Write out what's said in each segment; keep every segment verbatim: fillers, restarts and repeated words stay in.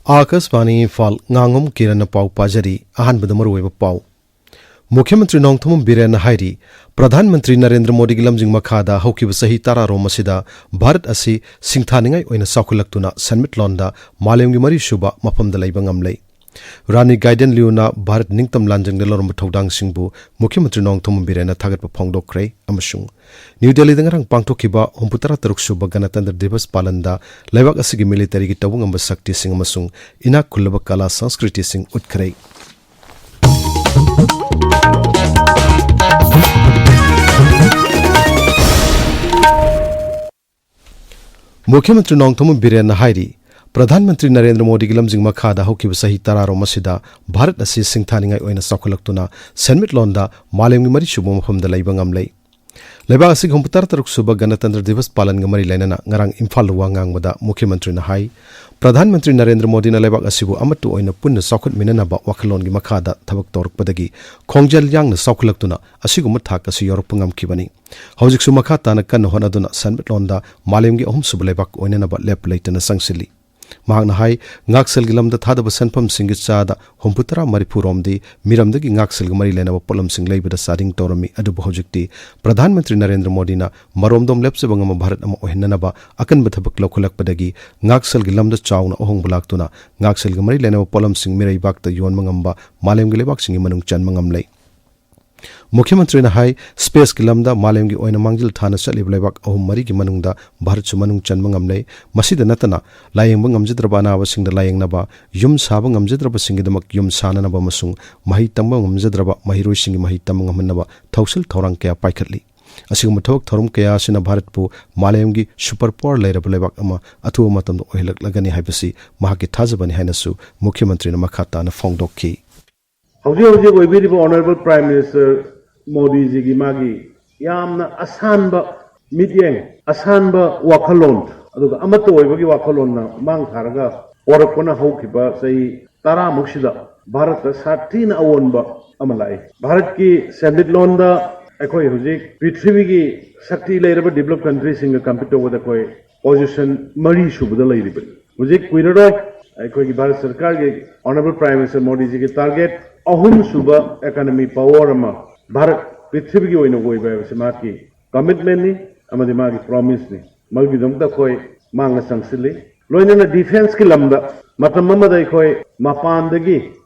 ꯑꯥꯀꯥꯁꯕꯥꯅꯤ ꯏꯝꯐꯥꯜ, ꯉꯥꯉꯣꯝ ꯀꯤꯔꯟꯅ ꯄꯥꯎ ꯄꯥꯖꯔꯤ꯫ ꯑꯍꯥꯟꯕꯗ ꯃꯔꯨꯑꯣꯏꯕ ꯄꯥꯎ꯫ ꯃꯨꯈ꯭ꯌ ꯃꯟꯇ꯭ꯔꯤ ꯅꯣꯡꯊꯣꯝꯕꯝ ꯕꯤꯔꯦꯟꯅ ꯍꯥꯏꯔꯤ, ꯄ꯭ꯔꯙꯥꯟ ꯃꯟꯇ꯭ꯔꯤ ꯅꯔꯦꯟꯗ꯭ꯔ ꯃꯣꯗꯤꯒꯤ ꯂꯝꯖꯤꯡ ꯃꯈꯥꯗ ꯍꯧꯈꯤꯕ ꯆꯍꯤ ꯇꯔꯥꯔꯣꯝ ꯑꯁꯤꯗ ꯚꯥꯔꯠ ꯑꯁꯤ ꯁꯤꯡꯊꯥꯅꯤꯡꯉꯥꯏ ꯑꯣꯏꯅ ꯆꯥꯎꯈꯠꯂꯛꯇꯨꯅ ꯁꯦꯟꯃꯤꯠꯂꯣꯟꯗ ꯃꯥꯂꯦꯝꯒꯤ ꯃꯔꯤꯁꯨꯕ ꯃꯐꯝꯗ ꯂꯩꯕ ꯉꯝꯂꯦ꯫ ꯔꯥꯅꯤ ꯒꯥꯏꯗꯦꯟ ꯂꯤꯌꯨꯅ ꯚꯥꯔꯠ ꯅꯤꯡꯇꯝ ꯂꯥꯟꯖꯪꯗ ꯂꯧꯔꯝꯕ ꯊꯧꯗꯥꯡꯁꯤꯡꯕꯨ ꯃꯨꯈ꯭ꯌ ꯃꯟꯇ꯭ꯔꯤ ꯅꯣꯡꯊꯣꯝꯕꯝ ꯕꯤꯔꯦꯟꯅ ꯊꯥꯒꯠꯄ ꯐꯣꯡꯗꯣꯛꯈ꯭ꯔꯦ ꯑꯃꯁꯨꯡ ꯅ꯭ꯌꯨ ꯗꯦꯜꯂꯤꯗ ꯉꯔꯥꯡ ꯄꯥꯡꯊꯣꯛꯈꯤꯕ ꯍꯨꯝꯐꯨꯇꯔꯥ ꯇꯔꯨꯛ ꯁꯨꯕ ꯒꯅꯇꯟꯇ꯭ꯔ ꯗꯤꯕꯁ ꯄꯥꯂꯟꯗ ꯂꯩꯕꯥꯛ ꯑꯁꯤꯒꯤ ꯃꯤꯂꯤꯇꯔꯤꯒꯤ ꯇꯧꯕ ꯉꯝꯕ ꯁꯛꯇꯤꯁꯤꯡ ꯑꯃꯁꯨꯡ ꯏꯅꯥꯛ ꯈꯨꯜꯂꯕ ꯀꯂꯥ ꯁꯪꯁꯀ꯭ꯔꯤꯇꯤꯁꯤꯡ ꯎꯠꯈ꯭ꯔꯦ꯫ ꯃꯨꯈ꯭ꯌ ꯃꯟꯇ꯭ꯔꯤ ꯅꯣꯡꯊꯣꯝꯕꯝ ꯕꯤꯔꯦꯟꯅ ꯍꯥꯏꯔꯤ, ꯄ꯭ꯔꯙꯥꯟ ꯃꯟꯇ꯭ꯔꯤ ꯅꯔꯦꯟꯗ꯭ꯔ ꯃꯣꯗꯤꯒꯤ ꯂꯝꯖꯤꯡ ꯃꯈꯥꯗ ꯍꯧꯈꯤꯕ ꯆꯍꯤ ꯇꯔꯥꯔꯣꯝ ꯑꯁꯤꯗ ꯚꯥꯔꯠ ꯑꯁꯤ ꯁꯤꯡꯊꯥꯅꯤꯡꯉꯥꯏ ꯑꯣꯏꯅ ꯆꯥꯎꯈꯠꯂꯛꯇꯨꯅ ꯁꯦꯟꯃꯤꯠꯂꯣꯟꯗ ꯃꯥꯂꯦꯝꯒꯤ ꯃꯔꯤꯁꯨꯕ ꯃꯐꯝꯗ ꯂꯩꯕ ꯉꯝꯂꯦ꯫ ꯂꯩꯕꯥꯛ ꯑꯁꯤꯒꯤ ꯍꯨꯝꯐꯨꯇꯔꯥ ꯇꯔꯨꯛ ꯁꯨꯕ ꯒꯅꯇꯟꯇ꯭ꯔ ꯗꯤꯕꯁ ꯄꯥꯂꯟꯒ ꯃꯔꯤ ꯂꯩꯅꯅ ꯉꯔꯥꯡ ꯏꯝꯐꯥꯜꯗ ꯋꯥ ꯉꯥꯡꯕꯗ ꯃꯨꯈ꯭ꯌ ꯃꯟꯇ꯭ꯔꯤꯅ ꯍꯥꯏ, ꯄ꯭ꯔꯙꯥꯟ ꯃꯟꯇ꯭ꯔꯤ ꯅꯔꯦꯟꯗ꯭ꯔ ꯃꯣꯗꯤꯅ ꯂꯩꯕꯥꯛ ꯑꯁꯤꯕꯨ ꯑꯃꯠꯇ ꯑꯣꯏꯅ ꯄꯨꯟꯅ ꯆꯥꯎꯈꯠꯃꯤꯟꯅꯅꯕ ꯋꯥꯈꯜꯂꯣꯟꯒꯤ ꯃꯈꯥꯗ ꯊꯕꯛ ꯇꯧꯔꯛꯄꯗꯒꯤ ꯈꯣꯡꯖꯦꯜ ꯌꯥꯡꯅ ꯆꯥꯎꯈꯠꯂꯛꯇꯨꯅ ꯑꯁꯤꯒꯨꯝꯕ ꯊꯥꯛ ꯑꯁꯤ ꯌꯧꯔꯛꯄ ꯉꯝꯈꯤꯕꯅꯤ꯫ ꯍꯧꯖꯤꯛꯁꯨ ꯃꯈꯥ ꯇꯥꯅ ꯀꯟꯅ ꯍꯣꯠꯅꯗꯨꯅ ꯁꯦꯟꯃꯤꯠꯂꯣꯟꯗ ꯃꯥꯂꯦꯝꯒꯤ ꯑꯍꯨꯝꯁꯨꯕ ꯂꯩꯕꯥꯛ ꯑꯣꯏꯅꯅꯕ ꯂꯦꯞꯄ ꯂꯩꯇꯅ ꯆꯪꯁꯤꯜꯂꯤ꯫ ꯃꯍꯥꯛꯅ ꯍꯥꯏ, ꯉꯥꯛꯁꯦꯜꯒꯤ ꯂꯝꯗ ꯊꯥꯗꯕ ꯁꯦꯟꯐꯝꯁꯤꯡꯒꯤ ꯆꯥꯗ ꯍꯨꯝꯐꯨꯇꯔꯥ ꯃꯔꯤꯐꯨ ꯔꯣꯝꯗꯤ ꯃꯤꯔꯝꯗꯒꯤ ꯉꯥꯛꯁꯦꯜꯒ ꯃꯔꯤ ꯂꯩꯅꯕ ꯄꯣꯠꯂꯝꯁꯤꯡ ꯂꯩꯕꯗ ꯆꯥꯗꯤꯡ ꯇꯧꯔꯝꯃꯤ꯫ ꯑꯗꯨꯕꯨ ꯍꯧꯖꯤꯛꯇꯤ ꯄ꯭ꯔꯙꯥꯟ ꯃꯟꯇ꯭ꯔꯤ ꯅꯔꯦꯟꯗ꯭ꯔ ꯃꯣꯗꯤꯅ ꯃꯔꯣꯝꯗꯣꯝ ꯂꯦꯞꯆꯕ ꯉꯝꯕ ꯚꯥꯔꯠ ꯑꯃ ꯑꯣꯏꯍꯟꯅꯅꯕ ꯑꯀꯟꯕ ꯊꯕꯛ ꯂꯧꯈꯠꯂꯛꯄꯗꯒꯤ ꯉꯥꯛꯁꯦꯜꯒꯤ ꯂꯝꯗ ꯆꯥꯎꯅ ꯑꯍꯣꯡꯕ ꯂꯥꯛꯇꯨꯅ ꯉꯥꯛꯁꯦꯜꯒ ꯃꯔꯤ ꯂꯩꯅꯕ ꯄꯣꯠꯂꯝꯁꯤꯡ ꯃꯤꯔꯩꯕꯥꯛꯇ ꯌꯣꯟꯕ ꯉꯝꯕ ꯃꯥꯂꯦꯝꯒꯤ ꯂꯩꯕꯥꯛꯁꯤꯡꯒꯤ ꯃꯅꯨꯡ ꯆꯟꯕ ꯉꯝꯂꯦ꯫ ꯃꯨꯈ꯭ꯌ ꯃꯟꯇ꯭ꯔꯤꯅ ꯍꯥꯏ, ꯁ꯭ꯄꯦꯁꯀꯤ ꯂꯝꯗ ꯃꯥꯂꯦꯝꯒꯤ ꯑꯣꯏꯅ ꯃꯥꯡꯖꯤꯜ ꯊꯥꯅ ꯆꯠꯂꯤꯕ ꯂꯩꯕꯥꯛ ꯑꯍꯨꯝ ꯃꯔꯤꯒꯤ ꯃꯅꯨꯡꯗ ꯚꯥꯔꯠꯁꯨ ꯃꯅꯨꯡ ꯆꯟꯕ ꯉꯝꯂꯦ꯫ ꯃꯁꯤꯗ ꯅꯠꯇꯅ ꯂꯥꯌꯦꯡꯕ ꯉꯝꯖꯗ꯭ꯔꯕ ꯑꯅꯥꯕꯁꯤꯡꯗ ꯂꯥꯌꯦꯡꯅꯕ, ꯌꯨꯝ ꯁꯥꯕ ꯉꯝꯖꯗ꯭ꯔꯕꯁꯤꯡꯒꯤꯗꯃꯛ ꯌꯨꯝ ꯁꯥꯅꯅꯕ ꯑꯃꯁꯨꯡ ꯃꯍꯩ ꯇꯝꯕ ꯉꯝꯖꯗ꯭ꯔꯕ ꯃꯍꯩꯔꯣꯏꯁꯤꯡꯒꯤ ꯃꯍꯩ ꯇꯝꯕ ꯉꯝꯍꯟꯅꯕ ꯊꯧꯁꯤꯜ ꯊꯧꯔꯥꯡ ꯀꯌꯥ ꯄꯥꯏꯈꯠꯂꯤ꯫ ꯑꯁꯤꯒꯨꯝꯕ ꯊꯕꯛ ꯊꯧꯔꯝ ꯀꯌꯥ ꯑꯁꯤꯅ ꯚꯥꯔꯠꯄꯨ ꯃꯥꯂꯦꯝꯒꯤ ꯁꯨꯄꯔ ꯄꯥꯋꯔ ꯂꯩꯔꯕ ꯂꯩꯕꯥꯛ ꯑꯃ ꯑꯊꯨꯕ ꯃꯇꯝꯗ ꯑꯣꯏꯍꯜꯂꯛꯂꯒꯅꯤ ꯍꯥꯏꯕꯁꯤ ꯃꯍꯥꯛꯀꯤ ꯊꯥꯖꯕꯅꯤ ꯍꯥꯏꯅꯁꯨ ꯃꯨꯈ꯭ꯌ ꯃꯟꯇ꯭ꯔꯤꯅ ꯃꯈꯥ ꯇꯥꯅ ꯐꯣꯡꯗꯣꯛꯈꯤ꯫ ꯍꯧꯖꯤꯛ ꯍꯧꯖꯤꯛ ꯑꯣꯏꯕꯤꯔꯤꯕ Honourable Prime Minister ꯃꯣꯗꯤꯖꯤꯒꯤ ꯃꯥꯒꯤ ꯌꯥꯝꯅ ꯑꯁꯥꯟꯕ ꯃꯤꯠꯌꯦꯡ, ꯑꯁꯥꯟꯕ ꯋꯥꯈꯜꯂꯣꯟ, ꯑꯗꯨꯒ ꯑꯃꯠꯇ ꯑꯣꯏꯕꯒꯤ ꯋꯥꯈꯜꯂꯣꯟꯅ ꯃꯥꯡ ꯊꯥꯔꯒ ꯄꯣꯔꯛꯄꯅ ꯍꯧꯈꯤꯕ ꯆꯍꯤ ꯇꯔꯥꯃꯨꯛꯁꯤꯗ ꯚꯥꯔꯠꯇ ꯁꯥꯊꯤꯅ ꯑꯑꯣꯟꯕ ꯑꯃ ꯂꯥꯛꯏ꯫ ꯚꯥꯔꯠꯀꯤ ꯁꯦꯟꯃꯤꯠꯂꯣꯟꯗ ꯑꯩꯈꯣꯏ ꯍꯧꯖꯤꯛ ꯄ꯭ꯔꯤꯊꯤꯕꯤꯒꯤ ꯁꯛꯇꯤ ꯂꯩꯔꯕ developed countryꯁꯤꯡꯒ compete ꯇꯧꯕꯗ ꯑꯩꯈꯣꯏ position ꯃꯔꯤ ꯁꯨꯕꯗ ꯂꯩꯔꯤꯕꯅꯤ꯫ ꯍꯧꯖꯤꯛ ꯀꯨꯏꯔꯔꯣꯏ ꯑꯩꯈꯣꯏꯒꯤ ꯚꯥꯔꯠ ꯁꯔꯀꯥꯔꯒꯤ Honourable Prime Minister ꯃꯣꯗꯤꯖꯤꯒꯤ target ꯑꯍꯨꯝꯁꯨꯕ economy power ꯑꯃ ꯚꯥꯔꯠ ꯄ꯭ꯔꯤꯊꯤꯕꯤꯒꯤ ꯑꯣꯏꯅ ꯑꯣꯏꯕ ꯍꯥꯏꯕꯁꯤ ꯃꯍꯥꯛꯀꯤ commitmentꯅꯤ ꯑꯃꯗꯤ ꯃꯥꯒꯤ promiseꯅꯤ꯫ ꯃꯗꯨꯒꯤꯗꯃꯛꯇ ꯑꯩꯈꯣꯏ ꯃꯥꯡꯗ ꯆꯪꯁꯤꯜꯂꯤ꯫ ꯂꯣꯏꯅꯅ defenceꯀꯤ ꯂꯝꯗ ꯃꯇꯝ ꯑꯃꯗ ꯑꯩꯈꯣꯏ ꯃꯄꯥꯟꯗꯒꯤ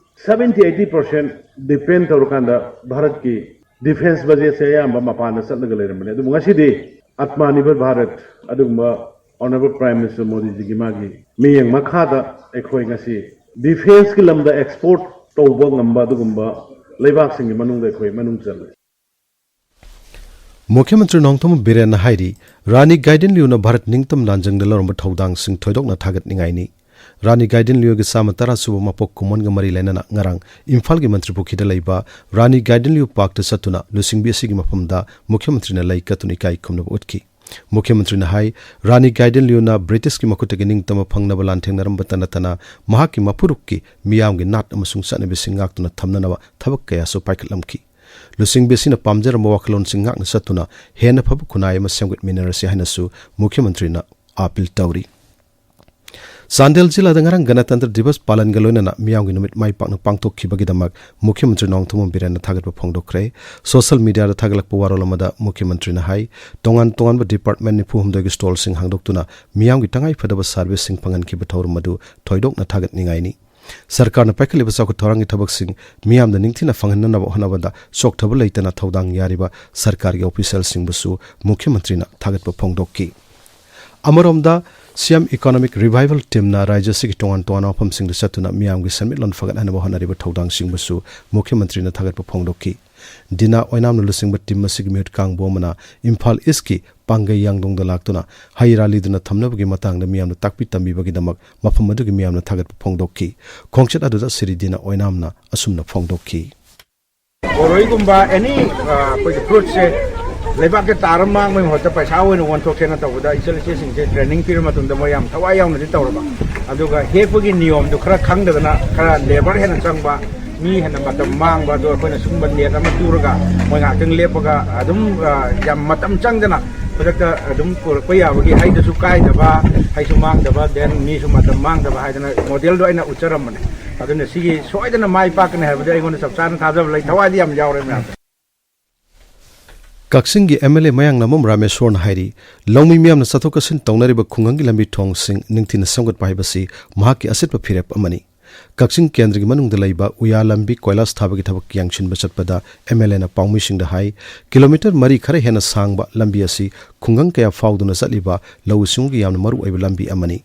seventy eighty percent depend ꯇꯧꯔꯀꯥꯟꯗ ꯚꯥꯔꯠꯀꯤ defence budgetꯁꯦ ꯑꯌꯥꯝꯕ ꯃꯄꯥꯟꯗ ꯆꯠꯂꯒ ꯂꯩꯔꯝꯕꯅꯤ꯫ ꯑꯗꯨꯕꯨ ꯉꯁꯤꯗꯤ Atmanirbhar Bharat ꯑꯗꯨꯒꯨꯝꯕ Honourable Prime Minister ꯃꯣꯗꯤꯖꯤꯒꯤ ꯃꯥꯒꯤ ꯃꯤꯠꯌꯦꯡ ꯃꯈꯥꯗ ꯑꯩꯈꯣꯏ ꯉꯁꯤ defenceꯀꯤ ꯂꯝꯗ export ꯇꯧꯕ ꯉꯝꯕ ꯑꯗꯨꯒꯨꯝꯕ ꯂꯩꯕꯥꯛꯁꯤꯡꯒꯤ ꯃꯅꯨꯡꯗ ꯑꯩꯈꯣꯏ ꯃꯅꯨꯡ ꯆꯜꯂꯤ꯫ ꯃꯨꯈ꯭ꯌ ꯃꯟꯇ꯭ꯔꯤ ꯅꯣꯡꯊꯣꯝꯕꯝ ꯕꯤꯔꯦꯟꯅ ꯍꯥꯏꯔꯤ, ꯔꯥꯅꯤ ꯒꯥꯏꯗꯤꯟꯂꯤꯌꯨꯅ ꯚꯥꯔꯠ ꯅꯤꯡꯇꯝ ꯂꯥꯟꯖꯪꯗ ꯂꯧꯔꯝꯕ ꯊꯧꯗꯥꯡꯁꯤꯡ ꯊꯣꯏꯗꯣꯛꯅ ꯊꯥꯒꯠꯅꯤꯡꯉꯥꯏꯅꯤ꯫ ꯔꯥꯅꯤ ꯒꯥꯏꯗꯤꯟꯂꯤꯌꯨꯒꯤ ꯆꯥꯝꯃ ꯇꯔꯥ ꯁꯨꯕ ꯃꯄꯣꯛ ꯀꯨꯝꯑꯣꯟꯒ ꯃꯔꯤ ꯂꯩꯅꯅ ꯉꯔꯥꯡ ꯏꯝꯐꯥꯜꯒꯤ ꯃꯟꯇ꯭ꯔꯤ ꯄꯨꯈ꯭ꯔꯤꯗ ꯂꯩꯕ ꯔꯥꯅꯤ ꯒꯥꯏꯗꯤꯟꯂꯤꯌꯨ ꯄꯥꯔꯛꯇ ꯆꯠꯇꯨꯅ ꯂꯨꯆꯤꯡꯕꯤ ꯑꯁꯤꯒꯤ ꯃꯐꯝꯗ ꯃꯨꯈ꯭ꯌ ꯃꯟꯇ꯭ꯔꯤꯅ ꯂꯩ ꯀꯠꯇꯨꯅ ꯏꯀꯥꯏ ꯈꯨꯝꯅꯕ ꯎꯠꯈꯤ꯫ ꯃꯨꯈ꯭ꯌ ꯃꯟꯇ꯭ꯔꯤꯅ ꯍꯥꯏ, ꯔꯥꯅꯤ ꯒꯥꯏꯗꯤꯟꯂꯤꯌꯨꯅ ꯕ꯭ꯔꯤꯇꯤꯁꯀꯤ ꯃꯈꯨꯠꯇꯒꯤ ꯅꯤꯡꯇꯝꯕ ꯐꯪꯅꯕ ꯂꯥꯟꯊꯦꯡꯅꯔꯝꯕꯇ ꯅꯠꯇꯅ ꯃꯍꯥꯛꯀꯤ ꯃꯄꯨꯔꯨꯞꯀꯤ ꯃꯤꯌꯥꯝꯒꯤ ꯅꯥꯠ ꯑꯃꯁꯨꯡ ꯆꯠꯅꯕꯤꯁꯤꯡ ꯉꯥꯛꯇꯨꯅ ꯊꯝꯅꯅꯕ ꯊꯕꯛ ꯀꯌꯥꯁꯨ ꯄꯥꯏꯈꯠꯂꯝꯈꯤ꯫ ꯂꯨꯆꯤꯡꯕꯤ ꯑꯁꯤꯅ ꯄꯥꯝꯖꯔꯝꯕ ꯋꯥꯈꯜꯂꯣꯟꯁꯤꯡ ꯉꯥꯛꯅ ꯆꯠꯇꯨꯅ ꯍꯦꯟꯅ ꯐꯕ ꯈꯨꯟꯅꯥꯏ ꯑꯃ ꯁꯦꯝꯒꯠꯃꯤꯟꯅꯔꯁꯤ ꯍꯥꯏꯅꯁꯨ ꯃꯨꯈ꯭ꯌ ꯃꯟꯇ꯭ꯔꯤꯅ ꯑꯥꯄꯤꯜ ꯇꯧꯔꯤ꯫ ꯆꯥꯟꯗꯦꯜ ꯖꯤꯂꯥꯗ ꯉꯔꯥꯡ ꯒꯅꯇꯟꯇ꯭ꯔ ꯗꯤꯕꯁ ꯄꯥꯂꯟꯒ ꯂꯣꯏꯅꯅ ꯃꯤꯌꯥꯝꯒꯤ ꯅꯨꯃꯤꯠ ꯃꯥꯏ ꯄꯥꯛꯅ ꯄꯥꯡꯊꯣꯛꯈꯤꯕꯒꯤꯗꯃꯛ ꯃꯨꯈ꯭ꯌ ꯃꯟꯇ꯭ꯔꯤ ꯅꯣꯡꯊꯣꯝꯕꯝ ꯕꯤꯔꯦꯟꯅ ꯊꯥꯒꯠꯄ ꯐꯣꯡꯗꯣꯛꯈ꯭ꯔꯦ꯫ ꯁꯣꯁꯤꯌꯦꯜ ꯃꯤꯗꯤꯌꯥꯗ ꯊꯥꯒꯠꯂꯛꯄ ꯋꯥꯔꯣꯜ ꯑꯃꯗ ꯃꯨꯈ꯭ꯌ ꯃꯟꯇ꯭ꯔꯤꯅ ꯍꯥꯏ, ꯇꯣꯉꯥꯟ ꯇꯣꯉꯥꯟꯕ ꯗꯤꯄꯥꯔꯠꯃꯦꯟ ꯅꯤꯐꯨ ꯍꯨꯝꯗꯣꯏꯒꯤ ꯁ꯭ꯇꯣꯜꯁꯤꯡ ꯍꯥꯡꯗꯣꯛꯇꯨꯅ ꯃꯤꯌꯥꯝꯒꯤ ꯇꯉꯥꯏ ꯐꯗꯕ ꯁꯥꯔꯚꯤꯁꯁꯤꯡ ꯐꯪꯍꯟꯈꯤꯕ ꯊꯧꯔꯝ ꯑꯗꯨ ꯊꯣꯏꯗꯣꯛꯅ ꯊꯥꯒꯠꯅꯤꯡꯉꯥꯏꯅꯤ꯫ ꯁꯔꯀꯥꯔꯅ ꯄꯥꯏꯈꯠꯂꯤꯕ ꯆꯥꯎꯈꯠ ꯊꯧꯔꯥꯡꯒꯤ ꯊꯕꯛꯁꯤꯡ ꯃꯤꯌꯥꯝꯗ ꯅꯤꯡꯊꯤꯅ ꯐꯪꯍꯟꯅꯅꯕ ꯍꯣꯠꯅꯕꯗ ꯆꯣꯛꯊꯕ ꯂꯩꯇꯅ ꯊꯧꯗꯥꯡ ꯌꯥꯔꯤꯕ ꯁꯔꯀꯥꯔꯒꯤ ꯑꯣꯐꯤꯁꯤꯌꯦꯜꯁꯤꯡꯕꯨꯁꯨ ꯃꯨꯈ꯭ꯌ ꯃꯟꯇ꯭ꯔꯤꯅ ꯊꯥꯒꯠꯄ ꯐꯣꯡꯗꯣꯛꯈꯤ꯫ ꯑꯃꯔꯣꯝꯗ, ꯁꯤꯑꯦꯝ ꯏꯀꯣꯅꯣꯃꯤꯛ ꯔꯤꯚꯥꯏꯚꯦꯜ ꯇꯤꯝꯅ ꯔꯥꯖ꯭ꯌ ꯑꯁꯤꯒꯤ ꯇꯣꯉꯥꯟ ꯇꯣꯉꯥꯟꯕ ꯃꯐꯝꯁꯤꯡꯗ ꯆꯠꯇꯨꯅ ꯃꯤꯌꯥꯝꯒꯤ ꯁꯦꯟꯃꯤꯠꯂꯣꯟ ꯐꯒꯠꯍꯟꯅꯕ ꯍꯣꯠꯅꯔꯤꯕ ꯊꯧꯗꯥꯡꯁꯤꯡꯕꯨꯁꯨ ꯃꯨꯈ꯭ꯌ ꯃꯟꯇ꯭ꯔꯤꯅ ꯊꯥꯒꯠꯄ ꯐꯣꯡꯗꯣꯛꯈꯤ꯫ ꯗꯤꯅꯥ ꯑꯣꯏꯅꯥꯝꯅ ꯂꯨꯆꯤꯡꯕ ꯇꯤꯝ ꯑꯁꯤꯒꯤ ꯃꯤꯍꯨꯠ ꯀꯥꯡꯕꯨ ꯑꯃꯅ ꯏꯝꯐꯥꯜ ꯏꯁꯀꯤ ꯄꯥꯡꯒꯩ ꯌꯥꯡꯗꯣꯡꯗ ꯂꯥꯛꯇꯨꯅ ꯍꯩ ꯔꯥ ꯂꯤꯗꯨꯅ ꯊꯝꯅꯕꯒꯤ ꯃꯇꯥꯡꯗ ꯃꯤꯌꯥꯝꯗ ꯇꯥꯛꯄꯤ ꯇꯝꯕꯤꯕꯒꯤꯗꯃꯛ ꯃꯐꯝ ꯑꯗꯨꯒꯤ ꯃꯤꯌꯥꯝꯅ ꯊꯥꯒꯠꯄ ꯐꯣꯡꯗꯣꯛꯈꯤ꯫ ꯈꯣꯡꯆꯠ ꯑꯗꯨꯗ ꯁꯤꯔꯤ ꯗꯤꯅꯥ ꯑꯣꯏꯅꯥꯝꯅ ꯑꯁꯨꯝꯅ ꯐꯣꯡꯗꯣꯛꯈꯤ꯫ ꯕꯣꯔꯣꯏꯒꯨꯝꯕ ꯑꯦꯅꯤ ꯑꯩꯈꯣꯏꯒꯤ ꯐ꯭ꯔꯨꯠꯁꯦ ꯂꯩꯕꯥꯛꯇ ꯇꯥꯔ ꯃꯥꯡꯕꯒꯤ ꯃꯍꯨꯠꯇ ꯄꯩꯁꯥ ꯑꯣꯏꯅ ꯑꯣꯟꯊꯣꯛꯀꯦꯅ ꯇꯧꯕꯗ ꯏꯆꯜ ꯏꯆꯦꯁꯤꯡꯁꯦ ꯇ꯭ꯔꯦꯅꯤꯡ ꯄꯤꯔ ꯃꯇꯨꯡꯗ ꯃꯣꯏ ꯌꯥꯝ ꯊꯋꯥꯏ ꯌꯥꯎꯅꯗꯤ ꯇꯧꯔꯕ꯫ ꯑꯗꯨꯒ ꯍꯦꯛꯄꯒꯤ ꯅꯤꯌꯣꯝꯗꯨ ꯈꯔ ꯈꯪꯗꯗꯅ ꯈꯔ ꯂꯦꯕꯔ ꯍꯦꯟꯅ ꯆꯪꯕ, ꯃꯤ ꯍꯦꯟꯅ ꯃꯇꯝ ꯃꯥꯡꯕ, ꯑꯗꯣ ꯑꯩꯈꯣꯏꯅ ꯁꯨꯝꯕ ꯅꯦꯠ ꯑꯃ ꯇꯨꯔꯒ ꯃꯣꯏ ꯉꯥꯏꯍꯥꯛꯇꯪ ꯂꯦꯞꯄꯒ ꯑꯗꯨꯝ ꯌꯥꯝ ꯃꯇꯝ ꯆꯪꯗꯅ ꯈꯨꯗꯛꯇ ꯑꯗꯨꯝ ꯄꯨꯔꯛꯄ ꯌꯥꯕꯒꯤ, ꯍꯩꯗꯁꯨ ꯀꯥꯏꯗꯕ, ꯍꯩꯁꯨ ꯃꯥꯡꯗꯕ, then ꯃꯤꯁꯨ ꯃꯇꯝ ꯃꯥꯡꯗꯕ ꯍꯥꯏꯗꯅ ꯃꯣꯗꯦꯜꯗꯣ ꯑꯩꯅ ꯎꯠꯆꯔꯝꯕꯅꯦ꯫ ꯑꯗꯨꯅ ꯁꯤꯒꯤ ꯁꯣꯏꯗꯅ ꯃꯥꯏ ꯄꯥꯛꯀꯅꯤ ꯍꯥꯏꯕꯗꯤ ꯑꯩꯉꯣꯟꯗ ꯆꯞ ꯆꯥꯅ ꯊꯥꯖꯕ ꯂꯩ, ꯊꯋꯥꯏꯗꯤ ꯌꯥꯝ ꯌꯥꯎꯔꯦ ꯃꯌꯥꯝ꯫ ꯀꯛꯆꯤꯡꯒꯤ ꯑꯦꯝ ꯑꯦꯜ ꯑꯦ ꯃꯌꯥꯡꯂꯥꯡꯕꯝ ꯔꯥꯃꯦꯁꯣꯔꯅ ꯍꯥꯏꯔꯤ, ꯂꯧꯃꯤ ꯃꯤꯌꯥꯝꯅ ꯆꯠꯊꯣꯛ ꯆꯠꯁꯤꯟ ꯇꯧꯅꯔꯤꯕ ꯈꯨꯡꯒꯪꯒꯤ ꯂꯝꯕꯤ ꯊꯣꯡꯁꯤꯡ ꯅꯤꯡꯊꯤꯅ ꯁꯦꯝꯒꯠꯄ ꯍꯥꯏꯕꯁꯤ ꯃꯍꯥꯛꯀꯤ ꯑꯁꯤꯠꯄ ꯐꯤꯔꯦꯞ ꯑꯃꯅꯤ꯫ ꯀꯛꯆꯤꯡ ꯀꯦꯟꯗ꯭ꯔꯒꯤ ꯃꯅꯨꯡꯗ ꯂꯩꯕ ꯎꯌꯥ ꯂꯝꯕꯤ ꯀꯣꯏꯂꯥꯁ ꯊꯥꯕꯒꯤ ꯊꯕꯛ ꯌꯦꯡꯁꯤꯟꯕ ꯆꯠꯄꯗ ꯑꯦꯝ ꯑꯦꯜ ꯑꯦꯅ ꯄꯥꯎꯃꯤꯁꯤꯡꯗ ꯍꯥꯏ, ꯀꯤꯂꯣꯃꯤꯇꯔ ꯃꯔꯤ ꯈꯔ ꯍꯦꯟꯅ ꯁꯥꯡꯕ ꯂꯝꯕꯤ ꯑꯁꯤ ꯈꯨꯡꯒꯪ ꯀꯌꯥ ꯐꯥꯎꯗꯨꯅ ꯆꯠꯂꯤꯕ ꯂꯧꯎ ꯁꯤꯡꯎꯒꯤ ꯌꯥꯝꯅ ꯃꯔꯨ ꯑꯣꯏꯕ ꯂꯝꯕꯤ ꯑꯃꯅꯤ꯫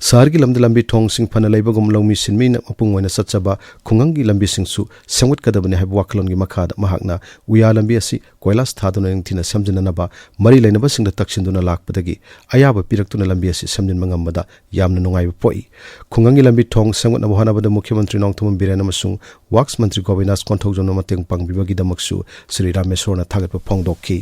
ꯁꯍꯔꯒꯤ ꯂꯝꯗ ꯂꯝꯕꯤ ꯊꯣꯡꯁꯤꯡ ꯐꯅ ꯂꯩꯕꯒꯨꯝ, ꯂꯧꯃꯤ ꯁꯤꯟꯃꯤꯅ ꯃꯄꯨꯡ ꯑꯣꯏꯅ ꯆꯠꯆꯕ ꯈꯨꯡꯒꯪꯒꯤ ꯂꯝꯕꯤꯁꯤꯡꯁꯨ ꯁꯦꯝꯒꯠꯀꯗꯕꯅꯤ ꯍꯥꯏꯕ ꯋꯥꯈꯜꯂꯣꯟꯒꯤ ꯃꯈꯥꯗ ꯃꯍꯥꯛꯅ ꯎꯌꯥ ꯂꯝꯕꯤ ꯑꯁꯤ ꯀꯣꯏꯂꯥꯁ ꯊꯥꯗꯨꯅ ꯅꯤꯡꯊꯤꯅ ꯁꯦꯝꯖꯤꯟꯅꯅꯕ ꯃꯔꯤ ꯂꯩꯅꯕꯁꯤꯡꯗ ꯇꯛꯁꯤꯟꯗꯨꯅ ꯂꯥꯛꯄꯗꯒꯤ ꯑꯌꯥꯕ ꯄꯤꯔꯛꯇꯨꯅ ꯂꯝꯕꯤ ꯑꯁꯤ ꯁꯦꯝꯖꯤꯟꯕ ꯉꯝꯕꯗ ꯌꯥꯝꯅ ꯅꯨꯡꯉꯥꯏꯕ ꯄꯣꯛꯏ꯫ ꯈꯨꯡꯒꯪꯒꯤ ꯂꯝꯕꯤ ꯊꯣꯡ ꯁꯦꯝꯒꯠꯅꯕ ꯍꯣꯠꯅꯕꯗ ꯃꯨꯈ꯭ꯌ ꯃꯟꯇ꯭ꯔꯤ ꯅꯣꯡꯊꯣꯝꯕꯝ ꯕꯤꯔꯦꯟ ꯑꯃꯁꯨꯡ ꯋꯥꯔꯛꯁ ꯃꯟꯇ꯭ꯔꯤ ꯒꯣꯕꯤꯟꯗꯥꯁ ꯀꯣꯟꯊꯧꯖꯝꯅ ꯃꯇꯦꯡ ꯄꯥꯡꯕꯤꯕꯒꯤꯗꯃꯛꯁꯨ ꯁ꯭ꯔꯤ ꯔꯥꯃꯦꯁꯣꯔꯅ ꯊꯥꯒꯠꯄ ꯐꯣꯡꯗꯣꯛꯈꯤ꯫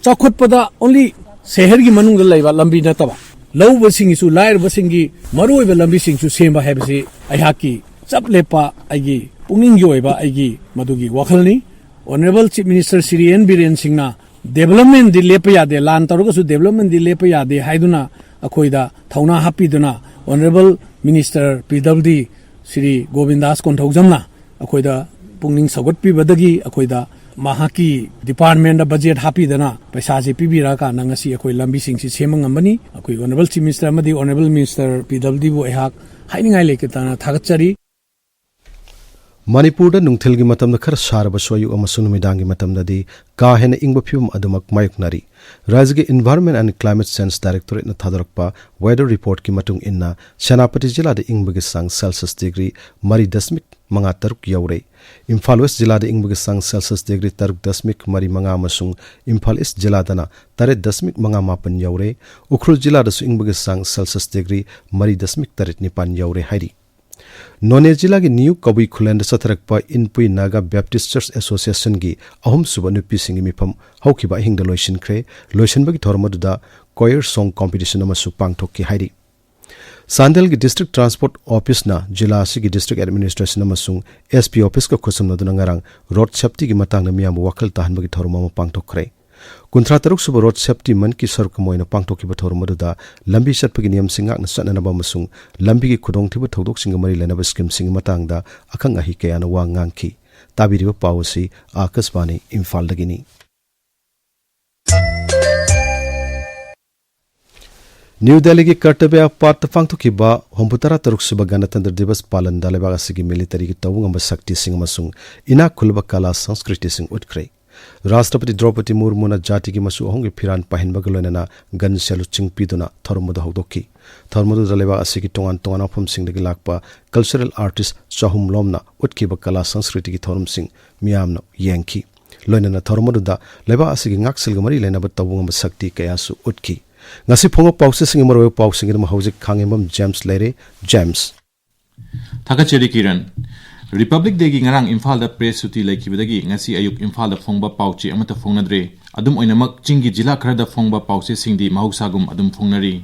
ꯆꯥꯎꯈꯠꯄꯗ only ꯁꯍꯔꯒꯤ ꯃꯅꯨꯡꯗ ꯂꯩꯕ ꯂꯝꯕꯤ ꯅꯠꯇꯕ, ꯂꯧꯎꯕꯁꯤꯡꯒꯤꯁꯨ, ꯂꯥꯏꯔꯕꯁꯤꯡꯒꯤ ꯃꯔꯨꯑꯣꯏꯕ ꯂꯝꯕꯤꯁꯤꯡꯁꯨ ꯁꯦꯝꯕ ꯍꯥꯏꯕꯁꯤ ꯑꯩꯍꯥꯛꯀꯤ ꯆꯞ ꯂꯦꯞꯄ, ꯑꯩꯒꯤ ꯄꯨꯛꯅꯤꯡꯒꯤ ꯑꯣꯏꯕ ꯑꯩꯒꯤ ꯃꯗꯨꯒꯤ ꯋꯥꯈꯜꯅꯤ꯫ Honourable Chief Minister Shri N Biren ꯁꯤꯡꯅ developmentꯗꯤ ꯂꯦꯞꯄ ꯌꯥꯗꯦ, ꯂꯥꯟ ꯇꯧꯔꯒꯁꯨ developmentꯗꯤ ꯂꯦꯞꯄ ꯌꯥꯗꯦ ꯍꯥꯏꯗꯨꯅ ꯑꯩꯈꯣꯏꯗ ꯊꯧꯅꯥ ꯍꯥꯞꯄꯤꯗꯨꯅ Honourable Minister ꯄꯤ ꯗꯕ꯭ꯂꯤꯎ ꯗꯤ ꯁ꯭ꯔꯤ ꯒꯣꯕꯤꯟꯗꯥꯁ ꯀꯣꯟꯊꯧꯖꯝꯅ ꯑꯩꯈꯣꯏꯗ ꯄꯨꯛꯅꯤꯡ ꯁꯧꯒꯠꯄꯤꯕꯗꯒꯤ ꯑꯩꯈꯣꯏꯗ ꯃꯍꯥꯛꯀꯤ departmentꯇ budget ꯍꯥꯞꯄꯤꯗꯅ ꯄꯩꯁꯥꯁꯤ ꯄꯤꯕꯤꯔꯛꯑꯀꯥꯟꯗ ꯉꯁꯤ ꯑꯩꯈꯣꯏ ꯂꯝꯕꯤꯁꯤꯡꯁꯤ ꯁꯦꯝꯕ ꯉꯝꯕꯅꯤ꯫ ꯑꯩꯈꯣꯏ Honourable Chief Minister ꯑꯃꯗꯤ Honourable Minister ꯄꯤ ꯗꯕ꯭ꯂꯤꯎ ꯗꯤꯕꯨ ꯑꯩꯍꯥꯛ ꯍꯥꯏꯅꯤꯡꯉꯥꯏ ꯂꯩꯇꯅ ꯊꯥꯒꯠꯆꯔꯤ꯫ ꯃꯅꯤꯄꯨꯔꯗ ꯅꯨꯡꯊꯤꯜꯒꯤ ꯃꯇꯝꯗ ꯈꯔ ꯁꯥꯔꯕꯁꯨ ꯑꯌꯨꯛ ꯑꯃꯁꯨꯡ ꯅꯨꯃꯤꯗꯥꯡꯒꯤ ꯃꯇꯝꯗꯗꯤ ꯀꯥ ꯍꯦꯟꯅ ꯏꯪꯕ ꯐꯤꯕꯝ ꯑꯗꯨꯃꯛ ꯃꯥꯌꯣꯛꯅꯔꯤ꯫ ꯔꯥꯖ꯭ꯌꯒꯤ Environment and Climate Change Directorateꯅ ꯊꯥꯗꯣꯔꯛꯄ weather reportꯀꯤ ꯃꯇꯨꯡ ꯏꯟꯅ, ꯁꯦꯅꯥꯄꯇꯤ ꯖꯤꯂꯥꯗ ꯏꯪꯕꯒꯤ ꯆꯥꯡ ꯁꯦꯜꯁꯤꯌꯁ ꯗꯤꯒ꯭ꯔꯤ ꯃꯔꯤ ꯗꯁꯃꯤꯛ ꯃꯉꯥ ꯇꯔꯨꯛ ꯌꯧꯔꯦ꯫ ꯏꯝꯐꯥꯜ ꯋꯦꯁ ꯖꯤꯂꯥꯗ ꯏꯪꯕꯒꯤ ꯆꯥꯡ ꯁꯦꯜꯁꯤꯌꯁ ꯗꯤꯒ꯭ꯔꯤ ꯇꯔꯨꯛ ꯗꯁꯃꯤꯛ ꯃꯔꯤ ꯃꯉꯥ ꯑꯃꯁꯨꯡ ꯏꯝꯐꯥꯜ ꯏꯁ ꯖꯤꯂꯥꯗꯅ ꯇꯔꯦꯠ ꯗꯁꯃꯤꯛ ꯃꯉꯥ ꯃꯥꯄꯟ ꯌꯧꯔꯦ꯫ ꯎꯈ꯭ꯔꯨꯜ ꯖꯤꯂꯥꯗꯁꯨ ꯏꯪꯕꯒꯤ ꯆꯥꯡ ꯁꯦꯜꯁꯤꯌꯁ ꯗꯤꯒ꯭ꯔꯤ ꯃꯔꯤ ꯗꯁꯃꯤꯛ ꯇꯔꯦꯠ ꯅꯤꯄꯥꯟ ꯌꯧꯔꯦ ꯍꯥꯏꯔꯤ꯫ ꯅꯣꯅꯦ ꯖꯤꯂꯥꯒꯤ ꯅ꯭ꯌꯨ ꯀꯕꯨꯏ ꯈꯨꯜꯂꯦꯟꯗ ꯆꯠꯊꯔꯛꯄ ꯏꯟꯄꯨꯏ ꯅꯥꯒꯥ ꯕꯦꯞꯇꯤꯁ ꯆꯔꯆ ꯑꯦꯁꯣꯁꯤꯌꯦꯁꯟꯒꯤ ꯑꯍꯨꯝꯁꯨꯕ ꯅꯨꯄꯤꯁꯤꯡꯒꯤ ꯃꯤꯐꯝ ꯍꯧꯈꯤꯕ ꯑꯍꯤꯡꯗ ꯂꯣꯏꯁꯤꯟꯈ꯭ꯔꯦ꯫ ꯂꯣꯏꯁꯤꯟꯕꯒꯤ ꯊꯧꯔꯝ ꯑꯗꯨꯗ choir song competition ꯑꯃꯁꯨ ꯄꯥꯡꯊꯣꯛꯈꯤ ꯍꯥꯏꯔꯤ꯫ ꯆꯥꯟꯗꯦꯜꯒꯤ District Transport Officeꯅ ꯖꯤꯂꯥ ꯑꯁꯤꯒꯤ District Administration ꯑꯃꯁꯨꯡ S P Officeꯀ ꯈꯨꯠꯁꯝꯅꯗꯨꯅ ꯉꯔꯥꯡ road safetyꯒꯤ ꯃꯇꯥꯡꯗ ꯃꯤꯌꯥꯝꯕꯨ ꯋꯥꯈꯜ ꯇꯥꯍꯟꯕꯒꯤ ꯊꯧꯔꯝ ꯑꯃ ꯄꯥꯡꯊꯣꯛꯈ꯭ꯔꯦ꯫ ꯀꯨꯟꯊ꯭ꯔꯥ ꯇꯔꯨꯛ ꯁꯨꯕ ꯔꯣꯗ ꯁꯦꯐꯇꯤ ꯃꯟꯊꯀꯤ ꯁꯔꯨꯛ ꯑꯃ ꯑꯣꯏꯅ ꯄꯥꯡꯊꯣꯛꯈꯤꯕ ꯊꯧꯔꯝ ꯑꯗꯨꯗ ꯂꯝꯕꯤ ꯆꯠꯄꯒꯤ ꯅꯤꯌꯝꯁꯤꯡ ꯉꯥꯛꯅ ꯆꯠꯅꯅꯕ ꯑꯃꯁꯨꯡ ꯂꯝꯕꯤꯒꯤ ꯈꯨꯗꯣꯡꯊꯤꯕ ꯊꯧꯗꯣꯛꯁꯤꯡꯒ ꯃꯔꯤ ꯂꯩꯅꯕ ꯁ꯭ꯀꯤꯝꯁꯤꯡꯒꯤ ꯃꯇꯥꯡꯗ ꯑꯈꯪ ꯑꯍꯩ ꯀꯌꯥꯅ ꯋꯥ ꯉꯥꯡꯈꯤ꯫ ꯇꯥꯕꯤꯔꯤꯕ ꯄꯥꯎ ꯑꯁꯤ ꯑꯥꯀꯥꯁꯕꯥꯅꯤ ꯏꯝꯐꯥꯜꯗꯒꯤꯅꯤ꯫ ꯅ꯭ꯌꯨ ꯗꯦꯜꯂꯤꯒꯤ ꯀꯔꯇꯕ꯭ꯌ ꯄꯥꯠꯇ ꯄꯥꯡꯊꯣꯛꯈꯤꯕ ꯍꯨꯝꯐꯨ ꯇꯔꯥ ꯇꯔꯨꯛ ꯁꯨꯕ ꯒꯅꯇꯟꯇ꯭ꯔ ꯗꯤꯕꯁ ꯄꯥꯂꯟꯗ ꯂꯩꯕꯥꯛ ꯑꯁꯤꯒꯤ ꯃꯤꯂꯤꯇꯔꯤꯒꯤ ꯇꯧꯕ ꯉꯝꯕ ꯁꯛꯇꯤꯁꯤꯡ ꯑꯃꯁꯨꯡ ꯏꯅꯥꯛ ꯈꯨꯜꯂꯕ ꯀꯂꯥ ꯁꯪꯁꯀ꯭ꯔꯤꯇꯤꯁꯤꯡ ꯎꯠꯈ꯭ꯔꯦ꯫ ꯔꯥꯁꯇ꯭ꯔꯄꯇꯤ ꯗ꯭ꯔꯧꯄꯗꯤ ꯃꯨꯔꯃꯨꯅ ꯖꯥꯇꯤꯒꯤ ꯃꯆꯨ ꯑꯍꯨꯝꯒꯤ ꯐꯤꯔꯥꯟ ꯄꯥꯏꯍꯟꯕꯒ ꯂꯣꯏꯅꯅ gun salute ꯆꯤꯡ ꯄꯤꯗꯨꯅ ꯊꯧꯔꯝ ꯑꯗꯨ ꯍꯧꯗꯣꯛꯈꯤ꯫ ꯊꯧꯔꯝ ꯑꯗꯨꯗ ꯂꯩꯕꯥꯛ ꯑꯁꯤꯒꯤ ꯇꯣꯉꯥꯟ ꯇꯣꯉꯥꯟꯕ ꯃꯐꯝꯁꯤꯡꯗꯒꯤ ꯂꯥꯛꯄ cultural artist ꯆꯍꯨꯝ ꯂꯣꯝꯅ ꯎꯠꯈꯤꯕ ꯀꯂꯥ ꯁꯪꯁꯀ꯭ꯔꯤꯇꯤꯒꯤ ꯊꯧꯔꯝꯁꯤꯡ ꯃꯤꯌꯥꯝꯅ ꯌꯦꯡꯈꯤ꯫ ꯂꯣꯏꯅꯅ ꯊꯧꯔꯝ ꯑꯗꯨꯗ ꯂꯩꯕꯥꯛ ꯑꯁꯤꯒꯤ ꯉꯥꯛꯁꯦꯜꯒ ꯃꯔꯤ ꯂꯩꯅꯕ ꯇꯧꯕ ꯉꯝꯕ ꯁꯛꯇꯤ ꯀꯌꯥꯁꯨ ꯎꯠꯈꯤ꯫ ꯉꯁꯤ ꯐꯣꯡꯕ ꯄꯥꯎꯆꯦꯁꯤꯡꯒꯤ ꯃꯔꯨꯑꯣꯏꯕ ꯄꯥꯎꯁꯤꯡꯒꯤꯗꯃꯛ ꯍꯧꯖꯤꯛ ꯈꯥꯉꯦꯝꯕꯝ ꯖꯦꯝꯁ ꯂꯩꯔꯦ꯫ ꯖꯦꯝꯁ꯫ ꯊꯥꯒꯠꯆꯔꯤ ꯀꯤꯔꯟ꯫ ꯔꯤꯄꯕ꯭ꯂꯤꯛ ꯗꯦꯒꯤ ꯉꯔꯥꯡ ꯏꯝꯐꯥꯜꯗ ꯄ꯭ꯔꯦꯁ ꯁꯨꯇꯤ ꯂꯩꯈꯤꯕꯗꯒꯤ ꯉꯁꯤ ꯑꯌꯨꯛ ꯏꯝꯐꯥꯜꯗ ꯐꯣꯡꯕ ꯄꯥꯎꯆꯦ ꯑꯃꯠꯇ ꯐꯣꯡꯅꯗ꯭ꯔꯦ꯫ ꯑꯗꯨꯝ ꯑꯣꯏꯅꯃꯛ, ꯆꯤꯡꯒꯤ ꯖꯤꯂꯥ ꯈꯔꯗ ꯐꯣꯡꯕ ꯄꯥꯎꯆꯦꯁꯤꯡꯗꯤ ꯃꯍꯧꯁꯥꯒꯨꯝ ꯑꯗꯨꯝ ꯐꯣꯡꯅꯔꯤ꯫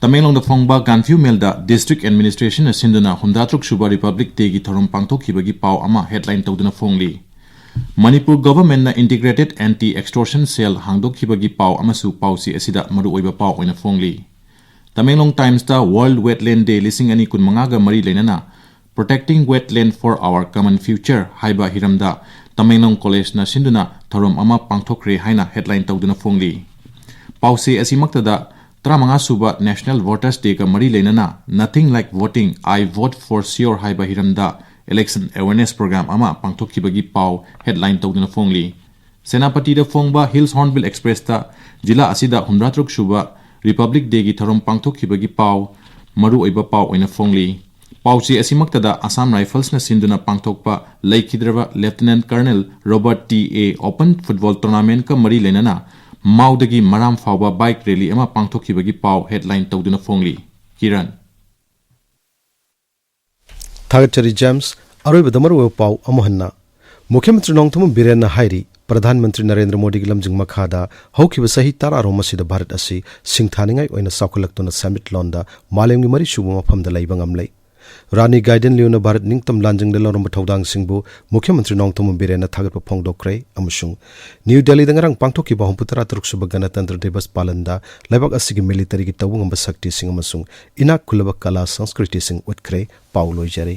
ꯇꯃꯦꯡꯂꯣꯡꯗ ꯐꯣꯡꯕ ꯒꯥꯟꯐ꯭ꯌꯨ ꯃꯦꯜꯗ ꯗꯤꯁꯇ꯭ꯔꯤꯛ ꯑꯦꯗꯃꯤꯅꯤꯁꯇ꯭ꯔꯦꯁꯟꯅ ꯁꯤꯟꯗꯨꯅ ꯍꯨꯝꯗ꯭ꯔꯥ ꯇꯔꯨꯛ ꯁꯨꯕ ꯔꯤꯄꯕ꯭ꯂꯤꯛ ꯗꯦꯒꯤ ꯊꯧꯔꯝ ꯄꯥꯡꯊꯣꯛꯈꯤꯕꯒꯤ ꯄꯥꯎ ꯑꯃ ꯍꯦꯗꯂꯥꯏꯟ ꯇꯧꯗꯨꯅ ꯐꯣꯡꯂꯤ꯫ ꯃꯅꯤꯄꯨꯔ ꯒꯚꯔꯟꯃꯦꯟꯠꯅ ꯏꯟꯇꯤꯒ꯭ꯔꯦꯇꯦꯗ ꯑꯦꯟꯇꯤ ꯑꯦꯛꯁꯇꯣꯔꯁꯟ ꯁꯦꯜ ꯍꯥꯡꯗꯣꯛꯈꯤꯕꯒꯤ ꯄꯥꯎ ꯑꯃꯁꯨ ꯄꯥꯎꯆꯦ ꯑꯁꯤꯗ ꯃꯔꯨꯑꯣꯏꯕ ꯄꯥꯎ ꯑꯣꯏꯅ ꯐꯣꯡꯂꯤ꯫ ꯇꯃꯦꯡꯂꯣꯡ ꯇꯥꯏꯝꯁꯇ World Wetland Day ꯂꯤꯁꯤꯡ ꯑꯅꯤ ꯀꯨꯟꯃꯉꯥꯒ ꯃꯔꯤ ꯂꯩꯅꯅ Protecting Wetland for Our Common Future ꯍꯥꯏꯕ ꯍꯤꯔꯝꯗ ꯇꯃꯦꯡꯂꯣꯡ ꯀꯣꯂꯦꯖꯅ ꯁꯤꯟꯗꯨꯅ ꯊꯧꯔꯝ ꯑꯃ ꯄꯥꯡꯊꯣꯛꯈ꯭ꯔꯦ ꯍꯥꯏꯅ ꯍꯦꯗꯂꯥꯏꯟ ꯇꯧꯗꯨꯅ ꯐꯣꯡꯂꯤ꯫ ꯄꯥꯎꯆꯦ ꯑꯁꯤꯃꯛꯇꯗ ꯇꯔꯥꯃꯉꯥ ꯁꯨꯕ National Voters Dayꯒ ꯃꯔꯤ ꯂꯩꯅꯅ Nothing Like Voting, I Vote for Sure ꯍꯥꯏꯕ ꯍꯤꯔꯝꯗ election awareness program ꯑꯃ ꯄꯥꯡꯊꯣꯛꯈꯤꯕꯒꯤ ꯄꯥꯎ ꯍꯦꯗꯂꯥꯏꯟ ꯇꯧꯗꯨꯅ ꯐꯣꯡꯂꯤ꯫ ꯁꯦꯅꯥꯄꯇꯤꯗ ꯐꯣꯡꯕ Hills Hornbill Expressꯇ ꯖꯤꯂꯥ ꯑꯁꯤꯗ ꯍꯨꯝꯗ꯭ꯔꯥ ꯇꯔꯨꯛ ꯁꯨꯕ ꯔꯤꯄꯕ꯭ꯂꯤꯛ ꯗꯦꯒꯤ ꯊꯧꯔꯝ ꯄꯥꯡꯊꯣꯛꯈꯤꯕꯒꯤ ꯄꯥꯎ ꯃꯔꯨꯑꯣꯏꯕ ꯄꯥꯎ ꯑꯣꯏꯅ ꯐꯣꯡꯂꯤ꯫ ꯄꯥꯎꯆꯦ ꯑꯁꯤꯃꯛꯇꯗ Assam Riflesꯅ ꯁꯤꯟꯗꯨꯅ ꯄꯥꯡꯊꯣꯛꯄ ꯂꯩꯈꯤꯗ꯭ꯔꯕ Lieutenant Colonel Robert T A Open Football Tournamentꯀ ꯃꯔꯤ ꯂꯩꯅꯅ ꯃꯥꯎꯗꯒꯤ ꯃꯔꯥꯝ ꯐꯥꯎꯕ bike rally ꯑꯃ ꯄꯥꯡꯊꯣꯛꯈꯤꯕꯒꯤ ꯄꯥꯎ ꯍꯦꯗꯂꯥꯏꯟ ꯇꯧꯗꯨꯅ ꯐꯣꯡꯂꯤ꯫ ꯀꯤꯔꯟ꯫ ꯊꯥꯒꯠꯆꯔꯤ ꯖꯦꯝꯁ꯫ ꯑꯔꯣꯏꯕꯗ ꯃꯔꯨꯑꯣꯏꯕ ꯄꯥꯎ ꯑꯃꯨꯛ ꯍꯟꯅ꯫ ꯃꯨꯈ꯭ꯌ ꯃꯟꯇ꯭ꯔꯤ ꯅꯣꯡꯊꯣꯝꯕꯝ ꯕꯤꯔꯦꯟꯅ ꯍꯥꯏꯔꯤ, ꯄ꯭ꯔꯙꯥꯟ ꯃꯟꯇ꯭ꯔꯤ ꯅꯔꯦꯟꯗ꯭ꯔ ꯃꯣꯗꯤꯒꯤ ꯂꯝꯖꯤꯡ ꯃꯈꯥꯗ ꯍꯧꯈꯤꯕ ꯆꯍꯤ ꯇꯔꯥꯔꯣꯝ ꯑꯁꯤꯗ ꯚꯥꯔꯠ ꯑꯁꯤ ꯁꯤꯡꯊꯥꯅꯤꯡꯉꯥꯏ ꯑꯣꯏꯅ ꯆꯥꯎꯈꯠꯂꯛꯇꯨꯅ ꯁꯦꯟꯃꯤꯠꯂꯣꯟꯗ ꯃꯥꯂꯦꯝꯒꯤ ꯃꯔꯤꯁꯨꯕ ꯃꯐꯝꯗ ꯂꯩꯕ ꯉꯝꯂꯦ꯫ ꯔꯥꯅꯤ ꯒꯥꯏꯗꯦꯟꯂꯤꯌꯨꯅ ꯚꯥꯔꯠ ꯅꯤꯡꯇꯝ ꯂꯥꯟꯖꯪꯗ ꯂꯧꯔꯝꯕ ꯊꯧꯗꯥꯡꯁꯤꯡꯕꯨ ꯃꯨꯈ꯭ꯌ ꯃꯟꯇ꯭ꯔꯤ ꯅꯣꯡꯊꯣꯝꯕꯝ ꯕꯤꯔꯦꯟꯅ ꯊꯥꯒꯠꯄ ꯐꯣꯡꯗꯣꯛꯈ꯭ꯔꯦ꯫ ꯑꯃꯁꯨꯡ ꯅ꯭ꯌꯨ ꯗꯦꯜꯂꯤꯗ ꯉꯔꯥꯡ ꯄꯥꯡꯊꯣꯛꯈꯤꯕ ꯍꯨꯝꯐꯨꯇꯔꯥ ꯇꯔꯨꯛ ꯁꯨꯕ ꯒꯅꯇꯟꯇ꯭ꯔ ꯗꯤꯕꯁ ꯄꯥꯂꯟꯗ ꯂꯩꯕꯥꯛ ꯑꯁꯤꯒꯤ ꯃꯤꯂꯤꯇꯔꯤꯒꯤ ꯇꯧꯕ ꯉꯝꯕ ꯁꯛꯇꯤꯁꯤꯡ ꯑꯃꯁꯨꯡ ꯏꯅꯥꯛ ꯈꯨꯜꯂꯕ ꯀꯂꯥ ꯁꯪꯁꯀ꯭ꯔꯤꯇꯤꯁꯤꯡ ꯎꯠꯈ꯭ꯔꯦ꯫ ꯄꯥꯎ ꯂꯣꯏꯖꯔꯦ꯫